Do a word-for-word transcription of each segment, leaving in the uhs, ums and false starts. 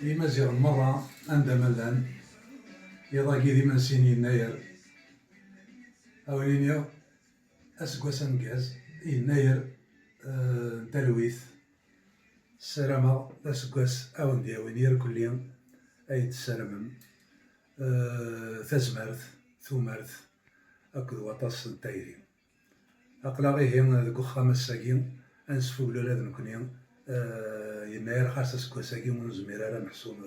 Imaziɣen merra, anda ma llan, iḍ-agi d imensi n Yennayer. A wen-iniɣ, aseggas ameggaz, Yennayer, eh, n talwit. Ssarameɣ d aseggas a wen-d-yawin irkelli ayen tessarmem, eh, tazmert, tumert akked waṭas n tayri. Aql-aɣ ihi deg uxxam ass-agi, ad nesfugel ula d nekkni, eh, Yennayer, xas aseggas-agi ur nezmir ara meḥsub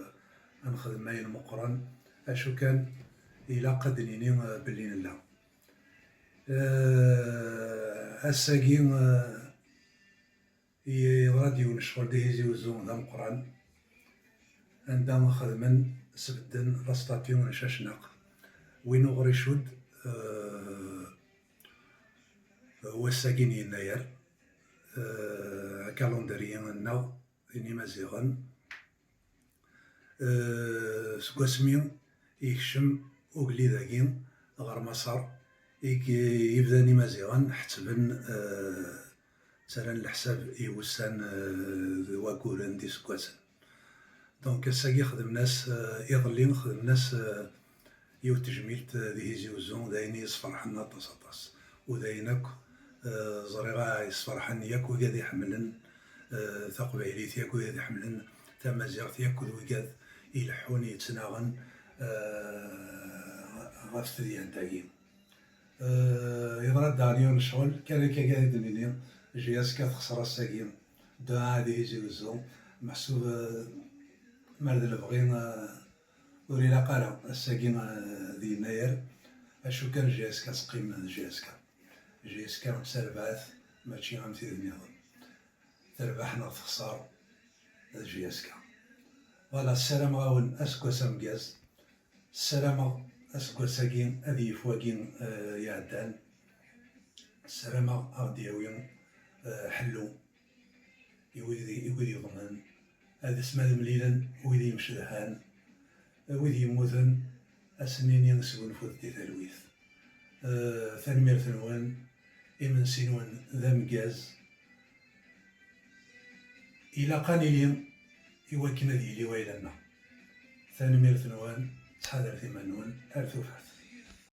ad nexdem ayen meqqren, acu kan ilaq ad d-nini, eh, belli nella. Eh, ass-agi, eh, yeḍra-d yiwen ccɣel di Tizi Uzzu d ameqqran, anda xedmen, sbedden la statue n Cacnaq. Win uɣur icudd, eh, wass-agi n Yennayer, eh, akalendriye-nneɣ n Imaziɣen, eh, seg wasmi yekcem ugellid-agi ɣer Maṣer, i y-, yebdan Imaziɣen ḥettben, eh, ttarran leḥsab i wussan, eh, d waguren d iseggasen. Donc, ass-agi xedmen-as, eh, iḍelli xedmen-as, eh, yiwet tejmilt, eh, di Tizi Uzzu, d ayen i yesferḥen aṭas, aṭas. U d ayen akk, eh, ẓriɣ a yesferḥen yakk wigad iḥemmlen, eh, taqbaylit, yakk wigad iḥemmlen tamaziɣt, yakk d wigad ileḥḥun, yettnaɣen, eh, ɣef tedyant-agi. Eh, yeḍra-d daɣen yiwen n ccɣel, kan akka ad d-nini, J S K texṣer ass-agi, dua di Tizi Uzzu, meḥsub, eh, ma d lebɣi, eh, ur ilaq ara ass-agi, eh, d Yennayer, acu kan J S K teqqim d J S K. J S K d tarbaɛt, mačči am tid nniḍen. Terbeḥ neɣ texṣer, d J S K. Voilà, ssarameɣ-awen aseggas ameggaz. Ssarameɣ aseggas-agi ad yif wagi, eh, iɛeddan. Ssarameɣ ad ɣ-d-yawi, eh, ḥellu i wid, i wid yeḍmen, ad asmi ad mlilen wid yemcedhan, wid yemmuten, ad sen-nini sgunfut di talwit. Eh, tanemmirt-nwen, imensi-nwen d ameggaz. Ilaq ad nili i wakken ad yili wayla-nneɣ. Tanemmirt-nwen, ttḥadaret iman-nwen, ar tufat.